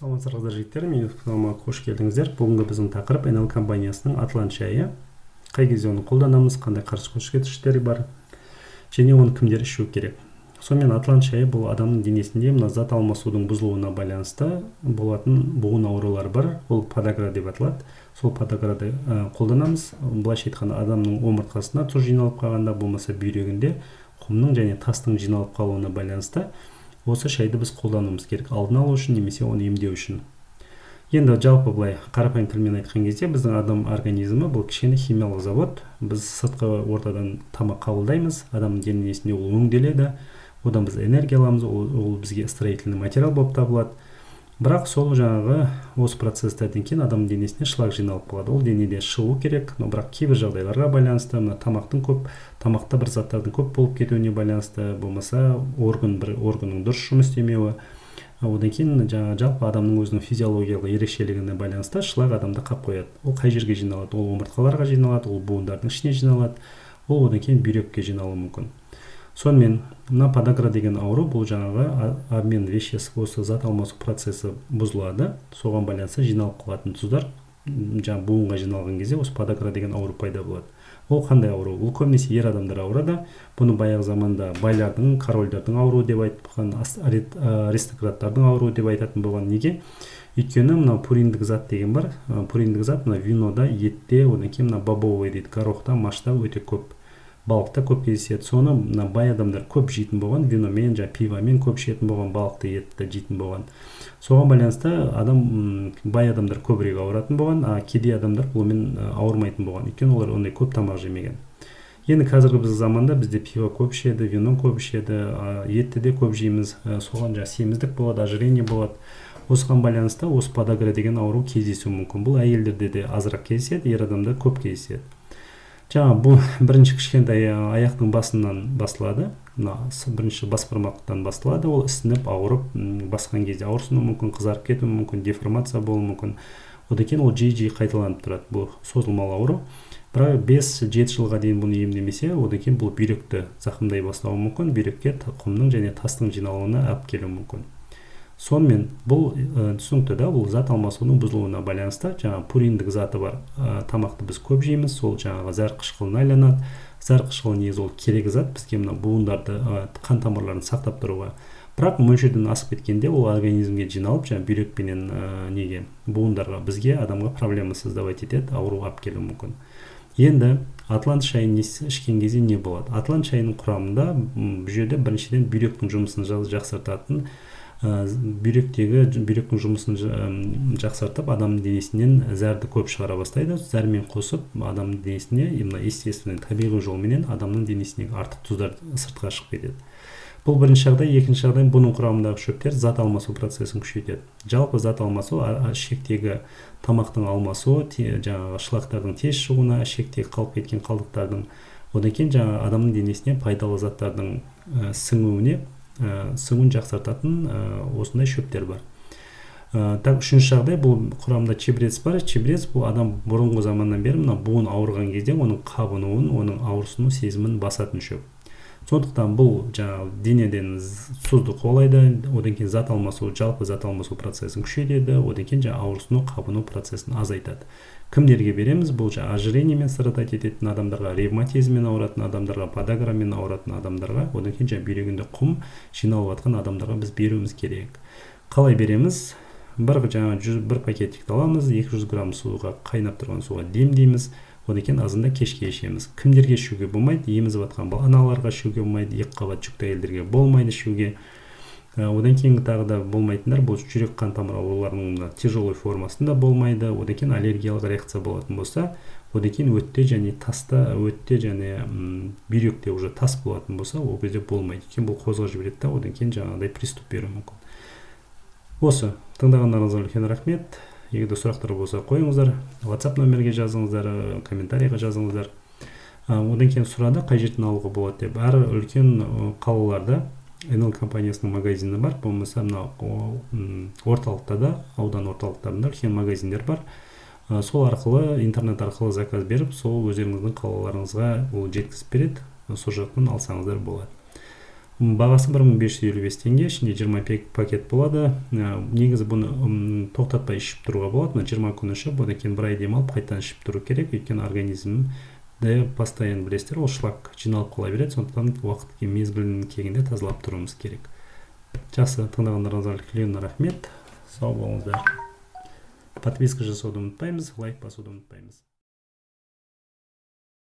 Саламатсыздар, қыздар, жігіттер! Менің каналыма қош келдіңіздер. Бүгінгі біздің тақырып: НЛ компаниясының Атлант шайы. Қай кезде оны қолданамыз, қандай қарсы көрсеткіштері бар және оны кімдер ішу керек? Сонымен, Атлант шайы бұл адамның денесінде мына зат алмасудың бұзылуына байланысты болатын буын аурулары бар, ол подагра деп аталады. Сол подаграды қолданамыз. Былайша айтқанда, адамның омыртқасына тұз жиналып қалғанда, болмаса бүйрегінде құмның және тастың жиналып қалуына байланысты осы шайды біз қолдануымыз керек алдын алу үшін немесе оны емдеу үшін. Енді жалпы былай қарапайым тілмен айтқан кезде, біздің адам организмі бұл кішкене химиялық завод. Біз сыртқы ортадан тамақ қабылдаймыз, адамның денесінде ол өңделеді, одан біз энергия аламыз, ол бізге строительный материал болып табылады. Бірақ сол жаңағы осы процесстерден кейін адамның денесіне шлак жиналып қалады, ол денеде шығу керек. Но бірақ кейбір жағдайларға байланысты, мына тамақтың көп, тамақта бір заттардың көп болып кетуіне байланысты, болмаса орган, бір органның дұрыс жұмыс істемеуі, одан кейін жаңағы жалпы адамның өзінің физиологиялық ерекшелігіне байланысты шлак адамда қалып қояды. Ол қай жерге жиналады? Ол омыртқаларға жиналады, ол буындардың ішіне жиналады, ол одан кейін бүйрекке жиналуы мүмкін. Сонымен, мына подагра деген ауру бұл жаңағы обмен веществ, осы зат алмасу процесі бұзылады. Соған байланысты жиналып қалатын тұздар жаңағы буынға жиналған кезде осы подагра деген ауру пайда болады. Ол қандай ауру? Ол көбінесе ер адамдар ауырады. Бұны баяғы заманда байлардың, корольдердің ауруы деп айтқан, аристократтардың ауруы деп айтатын болған. Неге? Өйткені мынау пуриндік зат деген бар. Пуриндік зат мына винода, етте, одан кейін мына бобовый дейді, горохта, машта өте көп, балықта көп кездеседі. Соны мына бай адамдар көп жейтін болған, виномен, жаңағы пивомен көп ішетін болған, балықты, етті жейтін болған. Соған байланысты адам, бай адамдар көбірек ауыратын болған, а кедей адамдар бұнымен ауырмайтын болған, өйткені олар ондай көп тамақ жемеген. Енді қазіргі біз заманда бізде пиво көп ішеді, вино көп ішеді, етті де көп жейміз. Соған жаңағы семіздік болады, ожирение болады. Осыған байланысты осы подагра деген ауру кездесуі мүмкін. Бұл әйелдерде де азырақ кездеседі, ер адамда көп кездеседі. Жаңа бұл бірінші кішкентай аяқтың басынан басталады, мына бірінші бас бармақтан басталады. Ол ісініп, ауырып, басқан кезде ауырсынуы мүмкін, қызарып кетуі мүмкін, деформация болуы мүмкін. Одан кейін ол жиі жиі қайталанып тұрады. Бұл созылмалы ауру. Бірақ 5-7 жылға дейін бұны емдемесе, одан кейін бұл бүйректі зақымдай бастауы мүмкін, бүйрекке құмның және тастың жиналуына алып келуі мүмкін. Сонымен, бұл түсінікті да? Бұл зат алмасудың бұзылуына байланысты. Жаңағы пуриндік заты бар тамақты біз көп жейміз, сол жаңағы зәр қышқылына айланады. Зәр қышқылы негізі ол керек зат бізге, мына буындарды, қан тамырларын сақтап тұруға. Бірақ мөлшерден асып кеткенде ол организмге жиналып, жаңағы бүйрек пенен неге, буындарға, бізге, адамға проблема создавать етеді, ауру алып келуі мүмкін. Енді Атлант шайын ішкен кезде не болады? Атлант шайының құрамында бұл жерде біріншіден бүйректің жұмысын жақсартатын, бүйректегі бүйректің жұмысын жақсартып, адамның денесінен зәрді көп шығара бастайды. Зәрмен қосып адамның денесіне мына естественный, табиғи жолменен адамның денесіндегі артық тұздар сыртқа шығып кетеді. Бұл бірінші жағдай. Екінші жағдай: бұның құрамындағы шөптер зат алмасу процесін күшейтеді. Жалпы зат алмасу, ішектегі тамақтың алмасуы, жаңағы шлактардың тез шығуына, ішектегі қалып кеткен қалдықтардың, одан кейін жаңағы адамның денесіне пайдалы заттардың сіңуіне, сіңуін жақсартатын осындай шөптер бар. Так, үшінші жағдай: бұл құрамында чебрец бар. Чебрец бұл адам бұрынғы заманнан бері мына буын ауырған кезде оның қабынуын, оның ауырсыну сезімін басатын шөп. Сондықтан бұл жаңағы денеден тұзды қуалайды, одан кейін зат алмасу, жалпы зат алмасу процесін күшейтеді, одан кейін жаңағы ауырсыну, қабыну процесін азайтады. Кімдерге береміз? Бұл жаңағы ожирениемен страдать ететін адамдарға, ревматизммен ауыратын адамдарға, подаграмен ауыратын адамдарға, одан кейін жаңағы бүйрегінде құм жиналып жатқан адамдарға біз беруіміз керек. Қалай береміз? Бір жаңағы бір пакетикті аламыз, 200 грамм суға, қайнап тұрған суға демдейміз, одан кейін азанда, кешке ішеміз. Кімдерге ішуге болмайды? Емізіп жатқан аналарға ішуге болмайды, екі қабат жүкті әйелдерге болмайды ішуге. Одан кейін тағы да болмайтындар: бұл жүрек қан тамыр ауруларының мына тяжелый формасында болмайды, одан кейін аллергиялық реакция болатын болса, одан кейін өтте және таста, өтте және бүйректе уже тас болатын болса, ол кезде болмайды, өйткені бұл қозғап жібереді да, одан кейін жаңағыдай приступ беруі мүмкін. Осы тыңдағандарыңызға үлкен рахмет. Егер де сұрақтар болса, қойыңыздар, WhatsApp номерге жазыңыздар, комментарийға жазыңыздар. Одан кейін сұрады, қай жерден алуға болады деп. Әр үлкен қалаларда НЛ компаниясының магазині бар, болмаса мына орталықта да, аудан орталықтарында үлкен магазиндер бар. Сол арқылы, интернет арқылы заказ беріп, сол өздеріңіздің қалаларыңызға ол жеткізіп береді, сол жақтан алсаңыздар болады. Бағасы 1555 теңге, ішінде 20 пакет болады. Негізі бұны тоқтатпай ішіп тұруға болады. Мына 20 күн ішіп, одан кейін бір ай демалып, қайтадан ішіп тұру керек, өйткені организмде постоянно, білесіздер, ол шлак жиналып қала береді. Сондықтан уақыт мезгілін келгенде тазалап тұруымыз керек. Жақсы, тыңдағандарыңызға үлкен рахмет, сау болыңыздар. Подписка жасауды ұмытпаймыз, лайк басуды ұмытпаймыз.